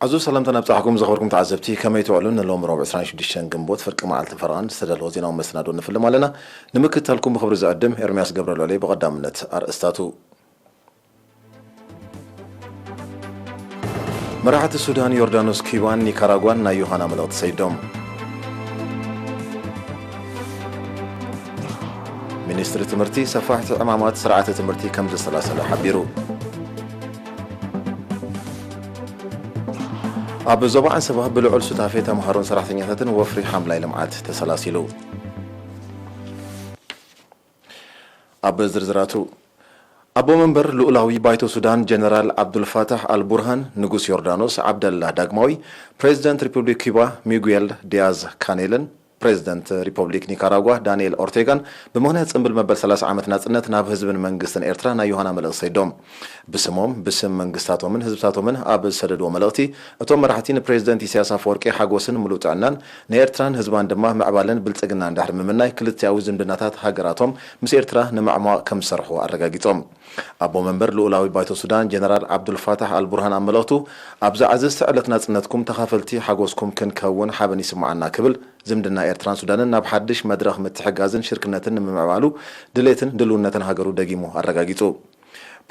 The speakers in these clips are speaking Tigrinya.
ኣዝዩ ሰላምታ ናብጻሕኩም ዘኽበርኩም ተዓዘብቲ፣ ከመይ ትውዕሉ? ንሎሚ ረቡዕ ዕስራን ሽዱሽተን ግንቦት ፍርቂ መዓልትን ፈረቓን ዝተዳለወ ዜናዊ መሰናዶ ንፍልም ኣለና። ንምክትታልኩም ብኽብሪ ዝዕድም ኤርምያስ ገብረልዑለይ። ብቐዳምነት ኣርእስታቱ። መራሕቲ ሱዳን፣ ዮርዳኖስ፣ ኪባን ኒካራጓን ናይ ዮሃና መልእኽቲ ሰይዶም። ሚኒስትሪ ትምህርቲ ሰፋሕቲ ዕማማት ስርዓተ ትምህርቲ ከም ዘሰላሰለ ሓቢሩ። ኣብ ዞባ ዓንሰባ ብልዑል ሱታፌ ተምሃሮን ሰራሕተኛታትን ወፍሪ ሓምላይ ልምዓት ተሰላሲሉ። ኣብ ዝርዝራቱ፣ ኣቦ መንበር ልኡላዊ ባይቶ ሱዳን ጀነራል ዓብዱልፋታሕ ኣልቡርሃን፣ ንጉስ ዮርዳኖስ ዓብደላ ዳግማዊ፣ ፕሬዚደንት ሪፑብሊክ ኪባ ሚጉኤል ዲያዝ ካኔልን ፕሬዚደንት ሪፐብሊክ ኒካራጓ ዳንኤል ኦርቴጋን ብምኽንያት ጽምብል መበል ሰላሳ ዓመት ናጽነት ናብ ህዝብን መንግስትን ኤርትራ ናይ ዮሃና መልእኽቲ ሰይዶም። ብስሞም፣ ብስም መንግስታቶምን ህዝብታቶምን ኣብ ዝሰደድዎ መልእኽቲ፣ እቶም መራሕቲ ንፕሬዚደንት ኢሳያስ ኣፈወርቂ ሓጎስን ምሉእ ጥዕናን፣ ንኤርትራን ህዝባን ድማ ምዕባለን ብልጽግናን ድሕሪ ምምናይ፣ ክልቲኣዊ ዝምድናታት ሃገራቶም ምስ ኤርትራ ንምዕሟቕ ከም ዝሰርሑ ኣረጋጊጾም። ኣቦ መንበር ልኡላዊ ባይቶ ሱዳን ጀነራል ዓብዱልፋታሕ ኣልቡርሃን ኣብ መልእኽቱ፣ ኣብዛ ዕዝዝቲ ዕለት ናጽነትኩም ተኻፈልቲ ሓጎስኩም ክንከውን ሓበን ይስምዓና ክብል፣ ዝምድና ኤርትራን ሱዳንን ናብ ሓድሽ መድረኽ ምትሕግጋዝን ሽርክነትን ንምምዕባሉ ድሌትን ድልውነትን ሃገሩ ደጊሙ ኣረጋጊጹ።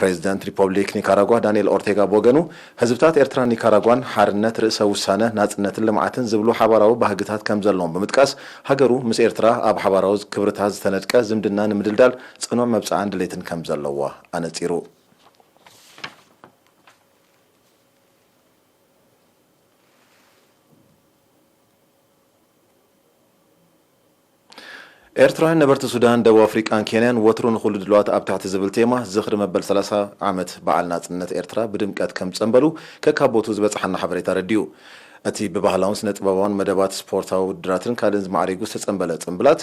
ፕሬዚደንት ሪፐብሊክ ኒካራጓ ዳንኤል ኦርቴጋ ብወገኑ፣ ህዝብታት ኤርትራን ኒካራጓን ሓርነት፣ ርእሰ ውሳነ፣ ናጽነትን ልምዓትን ዝብሉ ሓባራዊ ባህግታት ከም ዘለዎም ብምጥቃስ፣ ሃገሩ ምስ ኤርትራ ኣብ ሓባራዊ ክብርታት ዝተነድቀ ዝምድና ንምድልዳል ጽኑዕ መብጽዓን ድሌትን ከም ዘለዋ ኣነጺሩ። ኤርትራውያን ነበርቲ ሱዳን፣ ደቡብ ኣፍሪቃን ኬንያን ወትሩ ንኹሉ ድሉዋት ኣብ ትሕቲ ዝብል ቴማ ዝኽሪ መበል ሰላሳ ዓመት በዓል ናጽነት ኤርትራ ብድምቀት ከም ጸንበሉ ከካቦቱ ዝበጽሓና ሓበሬታ ኣረዲኡ። እቲ ብባህላውን ስነ-ጥበባውን መደባት፣ ስፖርታዊ ውድድራትን ካልእን ዝማዕሪጉ ዝተጸንበለ ጽንብላት፣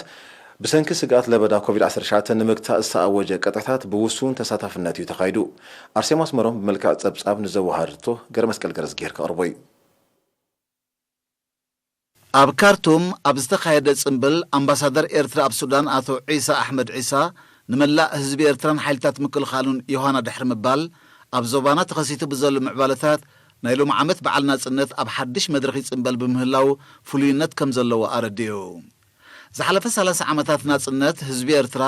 ብሰንኪ ስግኣት ለበዳ ኮቪድ ዓሰርተ ትሽዓተ ንምግታእ ዝተኣወጀ ቀጥዕታት ብውሱን ተሳታፍነት እዩ ተኻይዱ። ኣርሴማ ኣስመሮም ብመልክዕ ጸብጻብ ንዘወሃደቶ ገረመስቀል ገረዝጊሄር ከቕርቦ እዩ። ኣብ ካርቱም ኣብ ዝተኻየደ ጽምብል፣ ኣምባሳደር ኤርትራ ኣብ ሱዳን ኣቶ ዒሳ ኣሕመድ ዒሳ፣ ንመላእ ህዝቢ ኤርትራን ሓይልታት ምክልኻሉን ዮሃና ድሕሪ ምባል፣ ኣብ ዞባና ተኸሲቱ ብዘሎ ምዕባለታት ናይ ሎሚ ዓመት በዓል ናጽነት ኣብ ሓድሽ መድረኽ ይጽምበል ብምህላው ፍሉይነት ከም ዘለዎ ኣረዲኡ። ዝሓለፈ ሰላሳ ዓመታት ናጽነት ህዝቢ ኤርትራ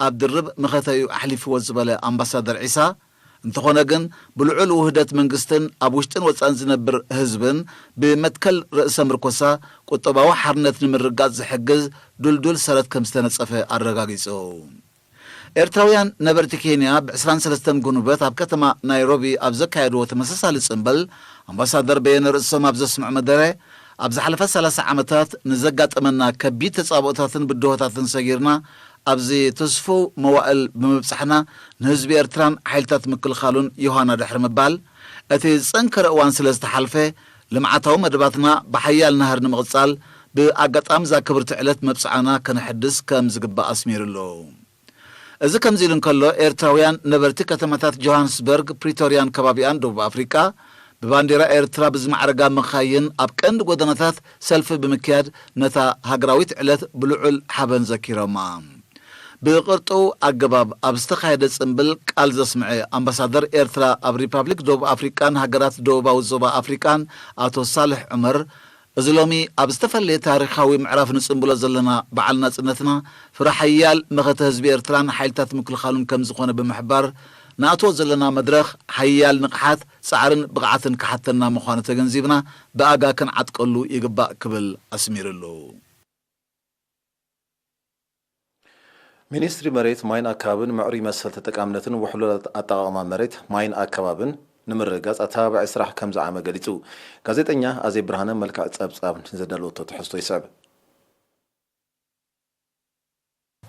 ኣብ ድርብ መኸተ እዩ ኣሕሊፍዎ ዝበለ ኣምባሳደር ዒሳ፣ እንተኾነ ግን ብልዑል ውህደት መንግስትን ኣብ ውሽጥን ወጻእን ዝነብር ህዝብን ብመትከል ርእሰ ምርኮሳ ቁጠባዊ ሓርነት ንምርጋጽ ዝሕግዝ ድልዱል ሰረት ከም ዝተነጸፈ ኣረጋጊጹ። ኤርትራውያን ነበርቲ ኬንያ ብ ዕስራን ሰለስተን ጉንበት ኣብ ከተማ ናይሮቢ ኣብ ዘካየድዎ ተመሳሳሊ ጽምብል፣ ኣምባሳደር በየነ ርእሶም ኣብ ዘስምዖ መደረ፣ ኣብ ዝሓለፈ ሰላሳ ዓመታት ንዘጋጠመና ከቢድ ተጻብኦታትን ብድሆታትን ሰጊርና ኣብዚ ትስፉው መዋእል ብምብጻሕና ንህዝቢ ኤርትራን ሓይልታት ምክልኻሉን ዮሃና ድሕሪ ምባል፣ እቲ ዝጸንከረ እዋን ስለ ዝተሓልፈ፣ ልምዓታዊ መደባትና ብሓያል ናህሪ ንምቕጻል ብኣጋጣሚ እዛ ክብርቲ ዕለት መብጽዓና ከነሐድስ ከም ዝግባእ ኣስሚሩሉ። እዚ ከምዚ ኢሉ እንከሎ፣ ኤርትራውያን ነበርቲ ከተማታት ጆሃንስበርግ፣ ፕሪቶርያን ከባቢኣን ደቡብ ኣፍሪቃ፣ ብባንዴራ ኤርትራ ብዝማዕረጋ መኻይን ኣብ ቀንዲ ጎደናታት ሰልፊ ብምክያድ ነታ ሃገራዊት ዕለት ብልዑል ሓበን ዘኪሮማ። ብቕርጡው ኣገባብ ኣብ ዝተኻየደ ጽምብል ቃል ዘስምዐ ኣምባሳደር ኤርትራ ኣብ ሪፓብሊክ ደቡብ ኣፍሪቃን ሃገራት ደቡባዊ ዞባ ኣፍሪቃን ኣቶ ሳልሕ ዑመር፣ እዚ ሎሚ ኣብ ዝተፈለየ ታሪኻዊ ምዕራፍ ንጽምብሎ ዘለና በዓል ናጽነትና፣ ፍረ ሓያል መኸተ ህዝቢ ኤርትራን ሓይልታት ምክልኻሉን ከም ዝኾነ ብምሕባር፣ ንኣትዎ ዘለና መድረኽ ሓያል ንቕሓት፣ ጻዕርን ብቕዓትን ክሓተና ምዃኑ ተገንዚብና፣ ብኣጋ ክንዓጥቀሉ ይግባእ ክብል ኣስሚሩሉ። ሚኒስትሪ መሬት፣ ማይን ኣከባብን ምዕሩይ መሰል ተጠቃምነትን ውሕሉል ኣጠቓቕማ መሬት፣ ማይን ኣከባብን ንምርግጋጽ ኣተባባዒ ስራሕ ከም ዝዓመ ገሊጹ። ጋዜጠኛ ኣዜብ ብርሃነ መልክዕ ጸብጻብ ንዘዳለወቶ ትሕዝቶ ይስዕብ።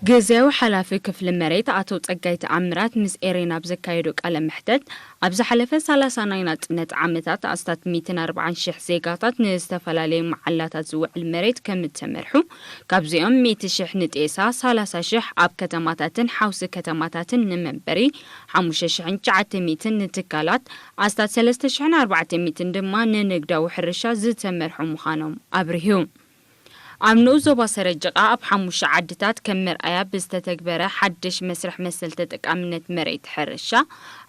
ግዝያዊ ሓላፊ ክፍሊ መሬት ኣቶ ጸጋይ ተኣምራት ምስ ኤሬና ኣብ ዘካየዶ ቃለ መሕተት፣ ኣብ ዝሓለፈ ሰላሳ ናይ ናጽነት ዓመታት ኣስታት ሚእትን ኣርባዓን ሽሕ ዜጋታት ንዝተፈላለዩ መዓላታት ዝውዕል መሬት ከም እተመርሑ፣ ካብዚኦም ሚእቲ ሽሕ ንጤሳ፣ ሰላሳ ሽሕ ኣብ ከተማታትን ሓውሲ ከተማታትን ንመንበሪ፣ ሓሙሽተ ሽሕን ትሽዓተ ሚእትን ንትካላት፣ ኣስታት ሰለስተ ሽሕን ኣርባዕተ ሚእትን ድማ ንንግዳዊ ሕርሻ ዝተመርሑ ምዃኖም ኣብሪሁ። ኣብ ንኡስ ዞባ ሰረጅቓ ኣብ ሓሙሽተ ዓድታት ከም መርኣያ ብዝተተግበረ ሓድሽ መስርሕ መሰል ተጠቃምነት መሬት ሕርሻ፣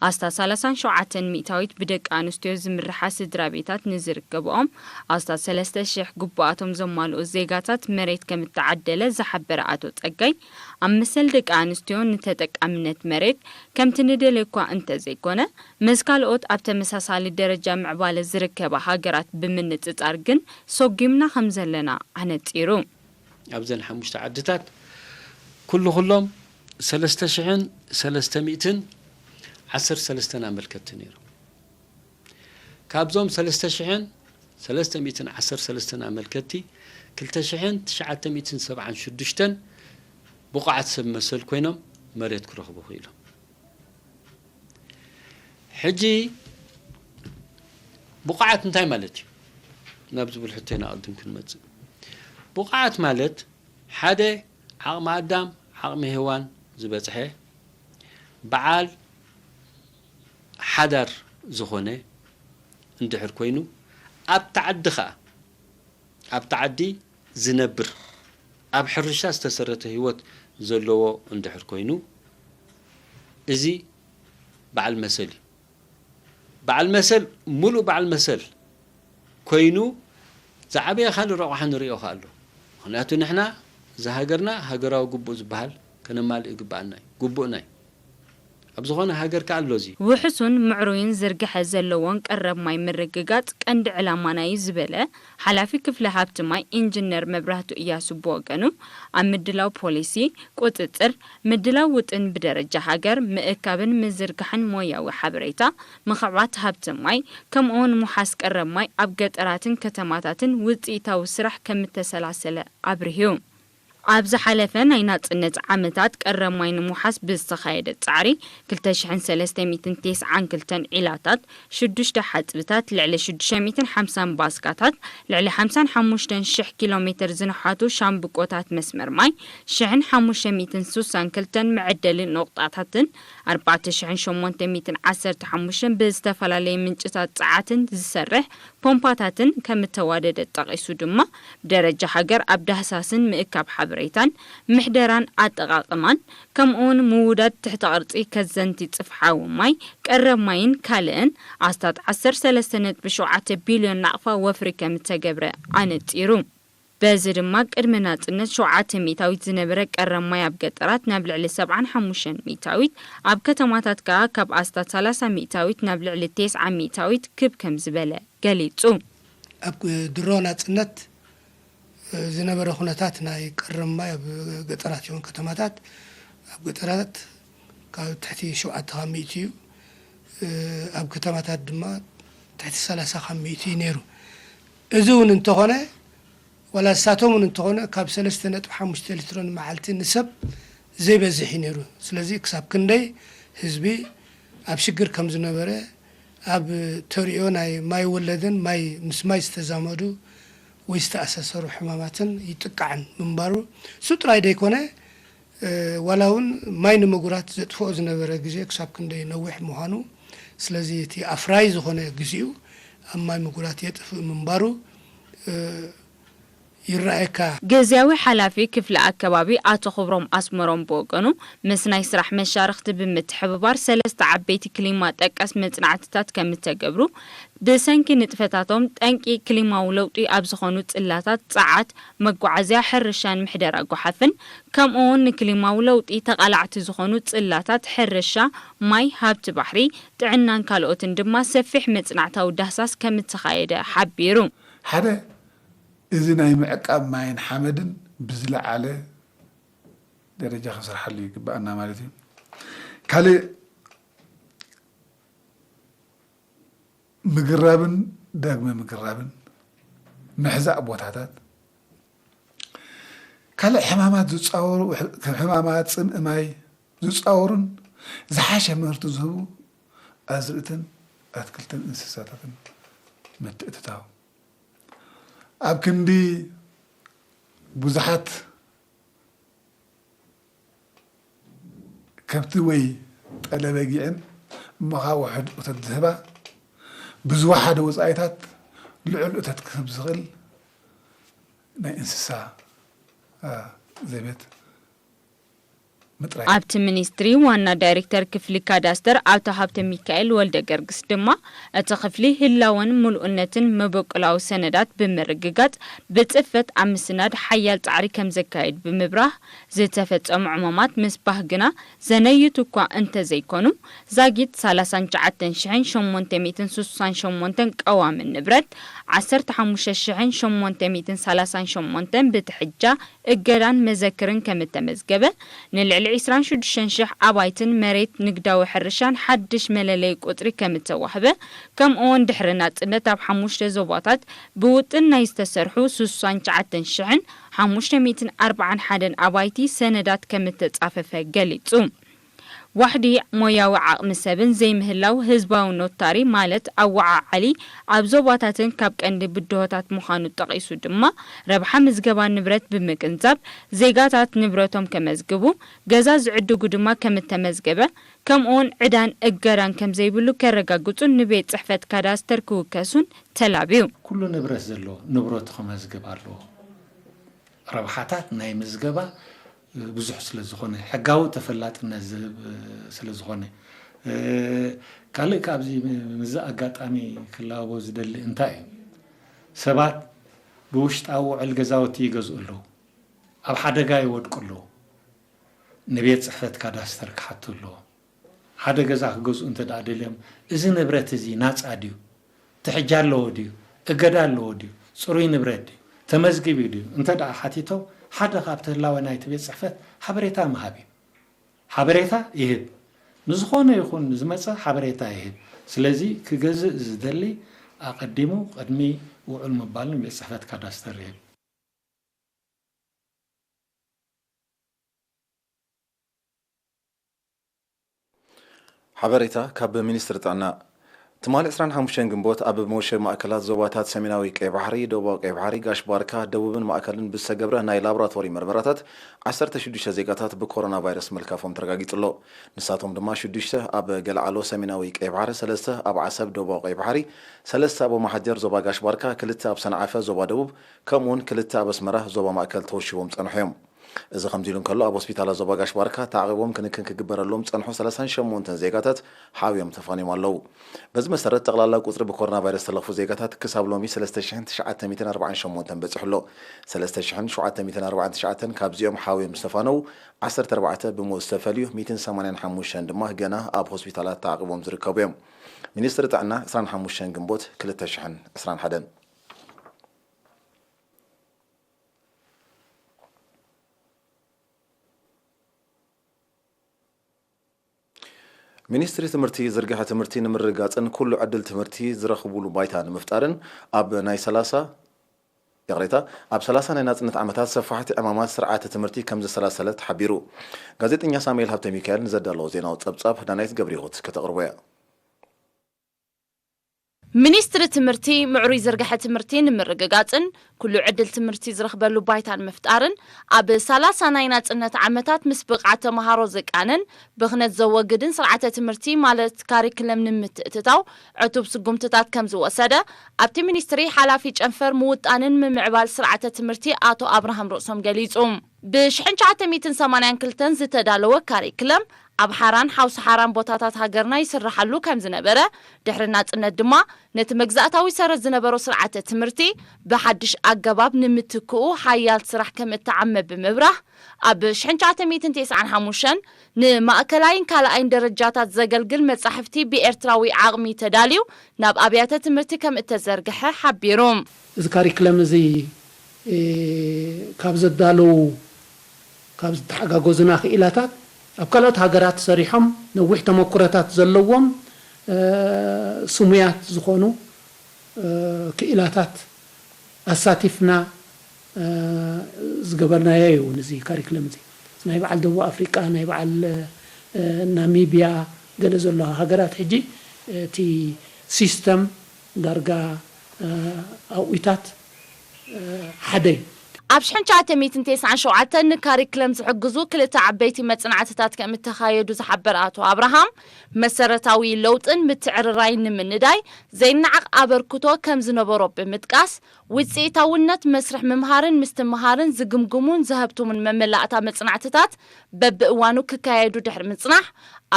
ኣስታት ሰላሳን ሸውዓተን ሚእታዊት ብደቂ ኣንስትዮ ዝምርሓ ስድራ ቤታት ንዝርከብኦም ኣስታት ሰለስተ ሽሕ ግቡኣቶም ዘማልኡ ዜጋታት መሬት ከም እተዓደለ ዝሓበረ ኣቶ ጸጋይ፣ ኣብ መሰል ደቂ ኣንስትዮ ንተጠቃምነት መሬት ከምቲ ንደልዮ እኳ እንተዘይኮነ፣ ምስ ካልኦት ኣብ ተመሳሳሊ ደረጃ ምዕባለ ዝርከባ ሃገራት ብምንጽጻር ግን ሰጒምና ከም ዘለና ኣነጺሩ። ኣብዘን ሓሙሽተ ዓድታት ኩሉ ኩሎም ሰለስተ ሽሕን ሰለስተ ሚእትን ዓሰርተ ሰለስተን ኣመልከትቲ ነይሮም። ካብዞም ሰለስተ ሽሕን ሰለስተ ሚእትን ዓሰርተ ሰለስተን ኣመልከትቲ፣ ክልተ ሽሕን ትሽዓተ ሚእትን ሰብዓን ሽዱሽተን ብቑዓት ሰብ መሰል ኮይኖም መሬት ክረኽቡ ክኢሎም። ሕጂ ብቑዓት እንታይ ማለት እዩ? ናብ ዝብል ሕቶ ኢና ቅድም ክንመጽእ። ብቑዓት ማለት ሓደ ዓቕሚ ኣዳም፣ ዓቕሚ ሄዋን ዝበጽሐ በዓል ሓዳር ዝኾነ እንድሕር ኮይኑ፣ ኣብቲ ዓዲ ኸኣ፣ ኣብቲ ዓዲ ዝነብር፣ ኣብ ሕርሻ ዝተሰረተ ህይወት ዘለዎ እንድሕር ኮይኑ፣ እዚ በዓል መሰል እዩ። በዓል መሰል፣ ሙሉእ በዓል መሰል ኮይኑ፣ ዝዓበየ ካልእ ረቑሓ ንሪኦ ከኣ ኣሎ። ምኽንያቱ ንሕና፣ እዚ ሃገርና ሃገራዊ ግቡእ ዝበሃል ከነማልእ ይግብኣና እዩ፣ ግቡእና እዩ። ኣብ ዝኾነ ሃገር ከኣ ኣሎ እዚ። ውሑሱን ምዕሩይን ዝርግሐ ዘለዎን ቀረብ ማይ ምርግጋጽ ቀንዲ ዕላማና እዩ ዝበለ ሓላፊ ክፍሊ ሃብቲ ማይ ኢንጂነር መብራህቱ እያሱ ብወገኑ፣ ኣብ ምድላው ፖሊሲ፣ ቁጽጽር፣ ምድላው ውጥን ብደረጃ ሃገር፣ ምእካብን ምዝርጋሕን ሞያዊ ሓበሬታ፣ ምኽዕባት ሃብቲ ማይ፣ ከምኡውን ምውሓስ ቀረብ ማይ ኣብ ገጠራትን ከተማታትን ውጽኢታዊ ስራሕ ከም እተሰላሰለ ኣብሪሁ። ኣብ ዝሓለፈ ናይ ናጽነት ዓመታት ቀረብ ማይ ንምውሓስ ብዝተኻየደ ጻዕሪ፣ ክልተ ሽሕን ሰለስተ ሚእትን ተስዓን ክልተን ዒላታት፣ ሽዱሽተ ሓጽብታት፣ ልዕሊ ሽዱሽተ ሚእትን ሓምሳን ባስካታት፣ ልዕሊ ሓምሳን ሓሙሽተን ሽሕ ኪሎ ሜትር ዝነሓቱ ሻምብቆታት መስመር ማይ፣ ሽሕን ሓሙሽተ ሚእትን ስሳን ክልተን መዐደሊ ነቑጣታትን፣ ኣርባዕተ ሽሕን ሸሞንተ ሚእትን ዓሰርተ ሓሙሽተን ብዝተፈላለየ ምንጭታት ጸዓትን ዝሰርሕ ፖምፓታትን ከም እተዋደደ ጠቒሱ ድማ፣ ብደረጃ ሃገር ኣብ ዳህሳስን ምእካብ ሓበሬታን፣ ምሕደራን ኣጠቓቕማን፣ ከምኡውን ምውዳድ ትሕተ ቅርጺ ከዘንቲ ጽፍሓዊ ማይ፣ ቀረብ ማይን ካልእን ኣስታት ዓሰርተ ሰለስተ ነጥቢ ሸውዓተ ቢልዮን ናቕፋ ወፍሪ ከም እተገብረ ኣነጺሩ። በዚ ድማ ቅድሚ ናጽነት ሸውዓተ ሚእታዊት ዝነበረ ቀረብ ማይ ኣብ ገጠራት ናብ ልዕሊ ሰብዓን ሓሙሽተን ሚእታዊት፣ ኣብ ከተማታት ከኣ ካብ ኣስታት ሰላሳ ሚእታዊት ናብ ልዕሊ ተስዓ ሚእታዊት ክብ ከም ዝበለ ገሊጹ። ኣብ ድሮ ናጽነት ዝነበረ ኩነታት ናይ ቀረብ ማይ ኣብ ገጠራት ይኹን ከተማታት፣ ኣብ ገጠራት ካብ ትሕቲ ሸውዓተ ካብ ሚእቲ እዩ። ኣብ ከተማታት ድማ ትሕቲ ሰላሳ ካብ ሚእቲ እዩ ነይሩ። እዚ እውን እንተኾነ፣ ዋላ ንሳቶም እውን እንተኾነ፣ ካብ ሰለስተ ነጥቢ ሓሙሽተ ሊትሮ ንመዓልቲ ንሰብ ዘይበዝሕ እዩ ነይሩ። ስለዚ ክሳብ ክንደይ ህዝቢ ኣብ ሽግር ከም ዝነበረ፣ ኣብ ተሪኦ ናይ ማይ ወለድን ማይ፣ ምስ ማይ ዝተዛመዱ ወይ ዝተኣሳሰሩ ሕማማትን ይጥቃዕን ምንባሩ፣ እሱ ጥራይ ደይኮነ፣ እ፣ ዋላ እውን ማይ ንምጉራት ዘጥፍኦ ዝነበረ ግዜ ክሳብ ክንደይ ነዊሕ ምዃኑ፣ ስለዚ እቲ ኣፍራይ ዝኾነ ግዚኡ ኣብ ማይ ምጉራት የጥፍእ ምንባሩ፣ እ፣ ይረኣየካ። ግዝያዊ ሓላፊ ክፍሊ ኣከባቢ ኣቶ ክብሮም ኣስመሮም ብወገኑ፣ ምስ ናይ ስራሕ መሻርኽቲ ብምትሕብባር ሰለስተ ዓበይቲ ክሊማ ጠቀስ መጽናዕትታት ከም እተገብሩ፣ ብሰንኪ ንጥፈታቶም ጠንቂ ክሊማዊ ለውጢ ኣብ ዝኾኑ ጽላታት ጸዓት፣ መጓዓዝያ፣ ሕርሻን ምሕደራ ጓሓፍን፣ ከምኡውን ንክሊማዊ ለውጢ ተቓላዕቲ ዝኾኑ ጽላታት ሕርሻ፣ ማይ፣ ሃብቲ ባሕሪ፣ ጥዕናን ካልኦትን ድማ ሰፊሕ መጽናዕታዊ ዳህሳስ ከም እተኻየደ ሓቢሩ። ሓደ፣ እዚ ናይ ምዕቃብ ማይን ሓመድን ብዝለዓለ ደረጃ ክንሰርሓሉ ይግብኣና ማለት እዩ። ካልእ፣ ምግራብን ዳግመ ምግራብን፣ ምሕዛእ ቦታታት፣ ካልእ ሕማማት ዝጻወሩ፣ ከም ሕማማት፣ ጽምኢ ማይ ዝጻወሩን ዝሓሸ ምህርቲ ዝህቡ ኣዝርእትን ኣትክልትን እንስሳታትን ምትእትታው። ኣብ ክንዲ ብዙሓት ከብቲ ወይ ጠለ በጊዕን እሞ ኸኣ ውሑድ እቶት ዝህባ፣ ብዝወሓደ ወጻኢታት ልዑል እቶት ክህብ ዝኽእል ናይ እንስሳ፣ አ፣ ዘቤት ምጥራይ። ኣብቲ ሚኒስትሪ ዋና ዳይሬክተር ክፍሊ ካዳስተር ኣቶ ሃብተ ሚካኤል ወልደ ገርግስ ድማ፣ እቲ ክፍሊ ህላወን ምሉእነትን መበቆላዊ ሰነዳት ብምርግጋጽ ብጽፈት ኣብ ምስናድ ሓያል ጻዕሪ ከም ዘካይድ ብምብራህ፣ ዝተፈጸሙ ዕማማት ምስባህ ግና ዘነይቱ እኳ እንተዘይኮኑ፣ ዛጊት ሰላሳን ትሽዓተን ሽሕን ሸሞንተ ሚእትን ስሳን ሸሞንተን ቀዋምን ንብረት፣ ዓሰርተ ሓሙሽተ ሽሕን ሸሞንተ ሚእትን ሰላሳን ሸሞንተን ብትሕጃ እገዳን መዘክርን ከም እተመዝገበ፣ ንልዕሊ ዕስራን ሽዱሽተን ሽሕ ኣባይትን መሬት ንግዳዊ ሕርሻን ሓድሽ መለለዪ ቁጽሪ ከም እተዋህበ፣ ከምኡውን ድሕሪ ናጽነት ኣብ ሓሙሽተ ዞባታት ብውጥን ናይ ዝተሰርሑ ስሳን ትሽዓተን ሽሕን ሓሙሽተ ሚእትን ኣርባዓን ሓደን ኣባይቲ ሰነዳት ከም እተጻፈፈ ገሊጹ። ዋሕዲ ሞያዊ ዓቕሚ ሰብን ዘይምህላው ህዝባዊ ኖታሪ ማለት ኣወዓዓሊ ኣብ ዞባታትን ካብ ቀንዲ ብድሆታት ምዃኑ ጠቒሱ ድማ፣ ረብሓ ምዝገባ ንብረት ብምግንዛብ ዜጋታት ንብረቶም ከመዝግቡ፣ ገዛ ዝዕድጉ ድማ ከም እተመዝገበ፣ ከምኡውን ዕዳን እገዳን ከም ዘይብሉ ከረጋግጹን ንቤት ጽሕፈት ካዳስተር ክውከሱን ተላብዩ። ኩሉ ንብረት ዘለዎ ንብረቱ ክመዝግብ ኣለዎ። ረብሓታት ናይ ምዝገባ ብዙሕ ስለ ዝኾነ፣ ሕጋዊ ተፈላጥነት ዝህብ ስለ ዝኾነ። ካልእ ካብዚ ምዚ ኣጋጣሚ ክላቦ ዝደሊ እንታይ እዩ? ሰባት ብውሽጣዊ ውዕል ገዛውቲ ይገዝኡ ኣለዉ። ኣብ ሓደጋ ይወድቁ ኣለዉ። ንቤት ጽሕፈት ካዳስተር ክሓቱ ኣለዎም። ሓደ ገዛ ክገዝኡ እንተ ደኣ ደልዮም፣ እዚ ንብረት እዚ ናጻ ድዩ? ትሕጃ ኣለዎ ድዩ? እገዳ ኣለዎ ድዩ? ጽሩይ ንብረት ድዩ? ተመዝጊቡ ድዩ? እንተ ደኣ ሓቲቶም፣ ሓደ ካብቲ ህላወ ናይቲ ቤት ጽሕፈት ሓበሬታ ምሃብ እዩ። ሓበሬታ ይህብ። ንዝኾነ ይኹን ዝመጸ ሓበሬታ ይህብ። ስለዚ ክገዝእ ዝደሊ ኣቐዲሙ ቅድሚ ውዑል ምባሉ ንቤት ጽሕፈት ካዳስተር ይህብ። ሓበሬታ ካብ ሚኒስትሪ ጥዕና። ትማሊ ዕስራን ሓሙሽተን ግንቦት ኣብ መወሸቢ ማእከላት ዞባታት ሰሜናዊ ቀይ ባሕሪ፣ ደቡባዊ ቀይ ባሕሪ፣ ጋሽ ባርካ፣ ደቡብን ማእከልን ብዝተገብረ ናይ ላቦራቶሪ መርመራታት ዓሰርተ ሽዱሽተ ዜጋታት ብኮሮና ቫይረስ ምልካፎም ተረጋጊጹ ኣሎ። ንሳቶም ድማ ሽዱሽተ ኣብ ገለዓሎ ሰሜናዊ ቀይ ባሕሪ፣ ሰለስተ ኣብ ዓሰብ ደቡባዊ ቀይ ባሕሪ፣ ሰለስተ ኣብ ኦማሓጀር ዞባ ጋሽ ባርካ፣ ክልተ ኣብ ሰንዓፈ ዞባ ደቡብ፣ ከምኡውን ክልተ ኣብ ኣስመራ ዞባ ማእከል ተወሺቦም ጸንሑ እዮም። እዚ ከምዚ ኢሉ እንከሎ፣ ኣብ ሆስፒታላት ዞባ ጋሽ ባርካ ተዓቒቦም ክንክን ክግበረሎም ዝጸንሑ ሰላሳን ሸሞንተን ዜጋታት ሓውዮም ተፋንዮም ኣለዉ። በዚ መሰረት፣ ጠቕላላ ቁጽሪ ብኮሮና ቫይረስ ዝተለኽፉ ዜጋታት ክሳብ ሎሚ ሰለስተ ሽሕን ትሽዓተ ሚእትን ኣርባዓን ሸሞንተን በጺሑ ኣሎ። ሰለስተ ሽሕን ሸውዓተ ሚእትን ኣርባዓን ትሽዓተን ካብዚኦም ሓውዮም ዝተፋነዉ፣ ዓሰርተ ኣርባዕተ ብሞት ዝተፈልዩ፣ ሚእትን ሰማንያን ሓሙሽተን ድማ ገና ኣብ ሆስፒታላት ተዓቒቦም ዝርከቡ እዮም። ሚኒስትሪ ጥዕና፣ ዕስራን ሓሙሽተን ግንቦት ክልተ ሽሕን ዕስራን ሓደን። ሚኒስትሪ ትምህርቲ ዝርግሐ ትምህርቲ ንምርግጋፅን ኩሉ ዕድል ትምህርቲ ዝረኽቡሉ ባይታ ንምፍጣርን ኣብ ናይ ሰላሳ፣ ይቕሬታ፣ ኣብ ሰላሳ ናይ ናፅነት ዓመታት ሰፋሕቲ ዕማማት ስርዓተ ትምህርቲ ከም ዘሰላሰለ ተሓቢሩ። ጋዜጠኛ ሳሙኤል ሃብተ ሚካኤል ንዘዳለዎ ዜናዊ ፀብፃብ ዳናይት ገብረሂወት ከተቕርቦ እያ። ሚኒስትሪ ትምህርቲ፣ ምዕሩይ ዝርግሐ ትምህርቲ ንምርግጋጽን ኩሉ ዕድል ትምህርቲ ዝረኽበሉ ባይታ ንምፍጣርን፣ ኣብ ሰላሳ ናይ ናጽነት ዓመታት ምስ ብቕዓት ተመሃሮ ዝቃነን ብኽነት ዘወግድን ስርዓተ ትምህርቲ ማለት ካሪክለም ንምትእትታው ዕቱብ ስጉምትታት ከም ዝወሰደ፣ ኣብቲ ሚኒስትሪ ሓላፊ ጨንፈር ምውጣንን ምምዕባል ስርዓተ ትምህርቲ ኣቶ ኣብርሃም ርእሶም ገሊጹ። ብ ሽሕን ትሽዓተ ሚእትን ሰማንያን ክልተን ዝተዳለወ ካሪክለም፣ ኣብ ሓራን ሓውሲ ሓራን ቦታታት ሃገርና ይስርሓሉ ከም ዝነበረ፣ ድሕሪ ናጽነት ድማ ነቲ መግዛእታዊ ሰረት ዝነበሮ ስርዓተ ትምህርቲ ብሓድሽ ኣገባብ ንምትክኡ ሓያል ስራሕ ከም እተዓመ ብምብራህ፣ ኣብ ሽሕን ትሽዓተ ሚእትን ተስዓን ሓሙሽተን ንማእከላይን ካልኣይን ደረጃታት ዘገልግል መጻሕፍቲ ብኤርትራዊ ዓቕሚ ተዳልዩ ናብ ኣብያተ ትምህርቲ ከም እተዘርግሐ ሓቢሩ። እዚ ካሪክለም እዚ ካብ ዘዳለዉ ካብ ዝተሓጋገዙና ክኢላታት ኣብ ካልኦት ሃገራት ሰሪሖም ነዊሕ ተመኩሮታት ዘለዎም ስሙያት ዝኾኑ ክኢላታት ኣሳቲፍና ዝገበርናዮ እዩ። ነዚ ካሪክለም እዚ ናይ በዓል ደቡብ ኣፍሪቃ፣ ናይ በዓል ናሚብያ፣ ገለ ዘሎ ሃገራት ሕጂ እቲ ሲስተም ዳርጋ ኣውኢታት ሓደ እዩ። ኣብ ሽሕን ትሽዓተ ሚእትን ተስዓን ሸውዓተን ንካሪክለም ዝሕግዙ ክልተ ዓበይቲ መጽናዕትታት ከም እተኻየዱ ዝሓበረ ኣቶ ኣብርሃም፣ መሰረታዊ ለውጥን ምትዕርራይን ንምንዳይ ዘይነዓቕ ኣበርክቶ ከም ዝነበሮ ብምጥቃስ፣ ውጽኢታውነት መስርሕ ምምሃርን ምስትምሃርን ዝግምግሙን ዘሀብትሙን መመላእታ መጽናዕትታት በብእዋኑ ክካየዱ ድሕሪ ምጽናሕ፣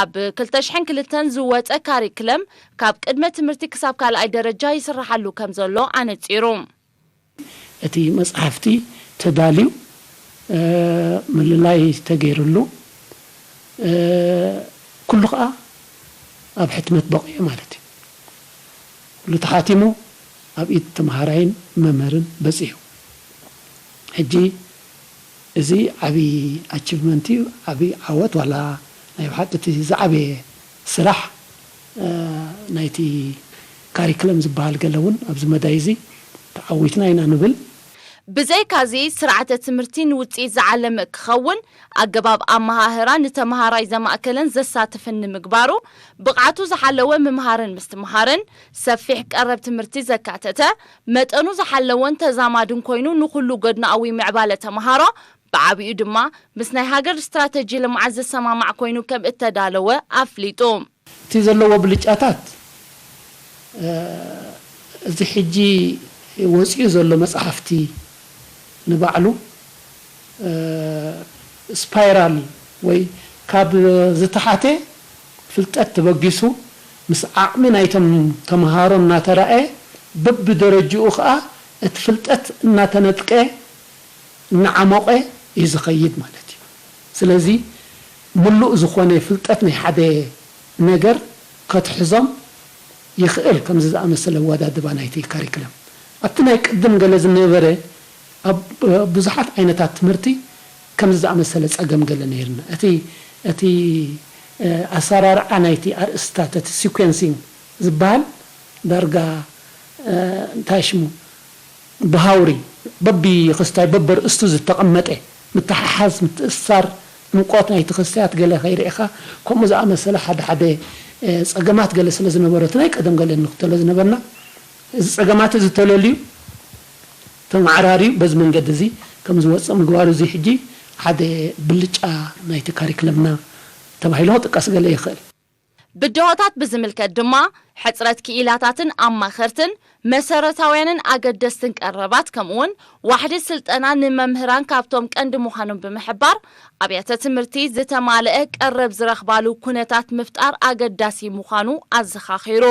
ኣብ ክልተ ሽሕን ክልተን ዝወጸ ካሪክለም ካብ ቅድመ ትምህርቲ ክሳብ ካልኣይ ደረጃ ይስረሓሉ ከም ዘሎ ኣነጺሩ። እቲ መጽሓፍቲ ተዳልዩ፣ ምልላይ ተገይርሉ፣ ኩሉ ኸኣ ኣብ ሕትመት በቒዑ ማለት እዩ። ኩሉ ተሓቲሙ ኣብ ኢድ ተምሃራይን መምህርን በጺሑ። ሕጂ እዚ ዓቢ ኣቺቭመንት እዩ፣ ዓቢ ዓወት፣ ዋላ ናይ ብሓቂ እቲ ዝዓበየ ስራሕ ናይቲ ካሪክለም ዝበሃል ገለ እውን ኣብዚ መዳይ እዚ ተዓዊትና ኢና ንብል። ብዘይካዚ፣ ስርዓተ ትምህርቲ ንውጽኢት ዝዓለመ ክኸውን፣ ኣገባብ ኣመሃህራ ንተመሃራይ ዘማእከለን ዘሳትፍን ንምግባሩ፣ ብቕዓቱ ዝሓለወ ምምሃርን ምስትምሃርን፣ ሰፊሕ ቀረብ ትምህርቲ ዘካተተ፣ መጠኑ ዝሓለወን ተዛማድን ኮይኑ፣ ንኹሉ ጎድናኣዊ ምዕባለ ተመሃሮ፣ ብዓቢኡ ድማ ምስ ናይ ሃገር ስትራተጂ ልምዓት ዝሰማማዕ ኮይኑ ከም እተዳለወ ኣፍሊጡ። እቲ ዘለዎ ብልጫታት፣ እዚ ሕጂ ወጺኡ ዘሎ መጽሓፍቲ ንባዕሉ፣ ስፓይራል ወይ ካብ ዝተሓተ ፍልጠት ተበጊሱ፣ ምስ ዓቕሚ ናይቶም ተምሃሮ እናተራእየ፣ በብደረጅኡ ኸኣ እቲ ፍልጠት እናተነጥቀ፣ እናዓሞቐ እዩ ዝኸይድ ማለት እዩ። ስለዚ ምሉእ ዝኾነ ፍልጠት ናይ ሓደ ነገር ከትሕዞም ይኽእል። ከምዚ ዝኣመሰለ ኣወዳድባ ናይቲ ካሪክለም ኣብቲ ናይ ቅድም ገለ ዝነበረ ኣብ ብዙሓት ዓይነታት ትምህርቲ ከምዚ ዝኣመሰለ ጸገም ገለ ነይርና። እቲ እቲ ኣሰራርዓ ናይቲ ኣርእስታት፣ እቲ ሲኮንሲንግ ዝበሃል ዳርጋ እንታይ ሽሙ ብሃውሪ በቢ ክስታይ በበርእስቱ ዝተቐመጠ ምትሕሓዝ፣ ምትእስሳር፣ ዕምቆት ናይቲ ክስታያት ገለ ከይርኢኻ ከምኡ ዝኣመሰለ ሓደ ሓደ ጸገማት ገለ ስለ ዝነበረ እቲ ናይ ቀደም ገለ ንኽተሎ ዝነበርና እዚ ጸገማት እዚ ተለልዩ ተመዓራርዩ በዚ መንገዲ እዚ ከም ዝወጽእ ምግባሩ እዚ ሕጂ ሓደ ብልጫ ናይቲ ካሪክለምና ተባሂሉ ክጥቀስ ገለ ይኽእል። ብድሆታት ብዝምልከት ድማ፣ ሕጽረት ክኢላታትን ኣማኸርትን፣ መሰረታውያንን ኣገደስትን ቀረባት፣ ከምኡውን ዋሕዲ ስልጠና ንመምህራን ካብቶም ቀንዲ ምዃኖም ብምሕባር፣ ኣብያተ ትምህርቲ ዝተማልአ ቀረብ ዝረኽባሉ ኩነታት ምፍጣር ኣገዳሲ ምዃኑ ኣዘኻኺሩ።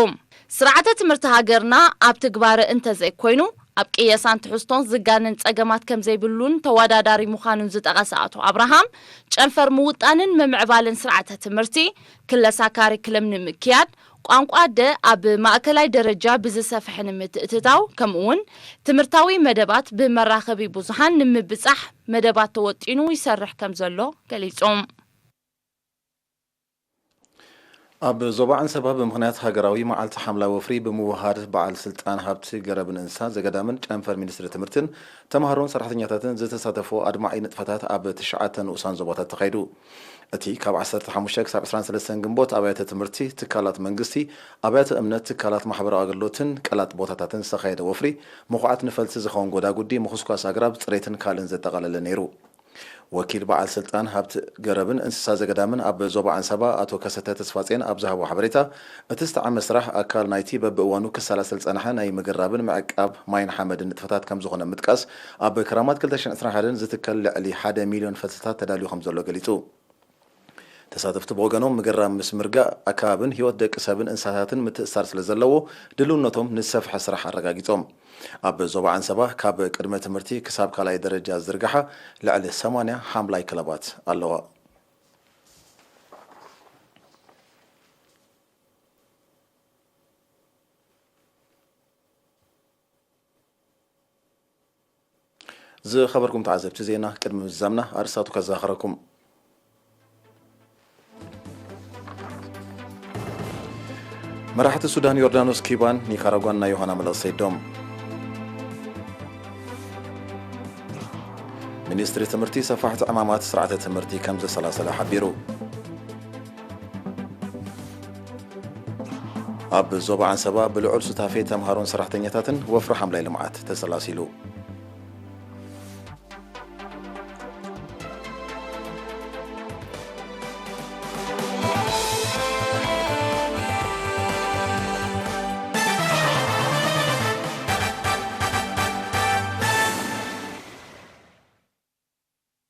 ስርዓተ ትምህርቲ ሃገርና ኣብ ትግባረ እንተዘይኮይኑ፣ ኣብ ቅየሳን ትሕዝቶን ዝጋነን ጸገማት ከምዘይብሉን ተወዳዳሪ ምዃኑን ዝጠቐሰ ኣቶ ኣብርሃም፣ ጨንፈር ምውጣንን ምምዕባልን ስርዓተ ትምህርቲ፣ ክለሳ ካሪክለም ንምክያድ፣ ቋንቋ ኣደ ኣብ ማእከላይ ደረጃ ብዝሰፍሐ ንምትእትታው፣ ከምኡውን ትምህርታዊ መደባት ብመራኸቢ ብዙሃን ንምብጻሕ መደባት ተወጢኑ ይሰርሕ ከምዘሎ ገሊጹ። ኣብ ዞባ ዓንሰባ ብምኽንያት ሃገራዊ መዓልቲ ሓምላይ ወፍሪ ብምውህሃድ በዓል ስልጣን ሃብቲ ገረብን እንስሳ ዘገዳምን ጨንፈር ሚኒስትሪ ትምህርትን ተምሃሮን ሰራሕተኛታትን ዝተሳተፎ ኣድማዒ ንጥፈታት ኣብ ትሽዓተ ንኡሳን ዞባታት ተኻይዱ። እቲ ካብ ዓሰርተ ሓሙሽተ ክሳብ ዕስራን ሰለስተን ግንቦት ኣብያተ ትምህርቲ፣ ትካላት መንግስቲ፣ ኣብያተ እምነት፣ ትካላት ማሕበራዊ ኣገልግሎትን ቀላጥ ቦታታትን ዝተኻየደ ወፍሪ ምኹዓት ንፈልሲ ዝኸውን ጎዳጉዲ፣ ምኹስኳስ ኣግራብ፣ ፅሬትን ካልእን ዘጠቓለለ ነይሩ። ወኪል በዓል ስልጣን ሃብቲ ገረብን እንስሳ ዘገዳምን ኣብ ዞባ ዓንሰባ ኣቶ ከሰተ ተስፋጼን ኣብ ዝሃቦ ሓበሬታ፣ እቲ ዝተዓመ ስራሕ ኣካል ናይቲ በብእዋኑ ክሰላሰል ዝጸንሐ ናይ ምግራብን ምዕቃብ ማይን ሓመድን ንጥፈታት ከም ዝኾነ ምጥቃስ፣ ኣብ ክራማት ክልተ ሽሕን ዕስራን ሓደን ዝትከል ልዕሊ ሓደ ሚልዮን ፈልስታት ተዳልዩ ከም ዘሎ ገሊጹ። ተሳተፍቲ ብወገኖም፣ ምግራብ ምስ ምርጋእ ኣከባብን ህይወት ደቂ ሰብን እንስሳታትን ምትእስሳር ስለ ዘለዎ፣ ድልውነቶም ንዝሰፍሐ ስራሕ ኣረጋጊጾም። ኣብ ዞባ ዓንሰባ ካብ ቅድመ ትምህርቲ ክሳብ ካልኣይ ደረጃ ዝዝርግሓ ልዕሊ ሰማንያ ሓምላይ ክለባት ኣለዋ። ዝኸበርኩም ተዓዘብቲ ዜና፣ ቅድሚ ምዝዛምና ኣርእስታቱ ከዘኻኽረኩም። መራሕቲ ሱዳን፣ ዮርዳኖስ፣ ኪባን ኒካራጓን ናይ ዮሃና መለኽ ሰይዶም። ሚኒስትሪ ትምህርቲ ሰፋሕቲ ዕማማት ስርዓተ ትምህርቲ ከም ዘሰላሰለ ሓቢሩ። ኣብ ዞባ ዓንሰባ ብልዑል ሱታፌ ተምሃሮን ሰራሕተኛታትን ወፍሪ ሓምላይ ልምዓት ተሰላሲሉ።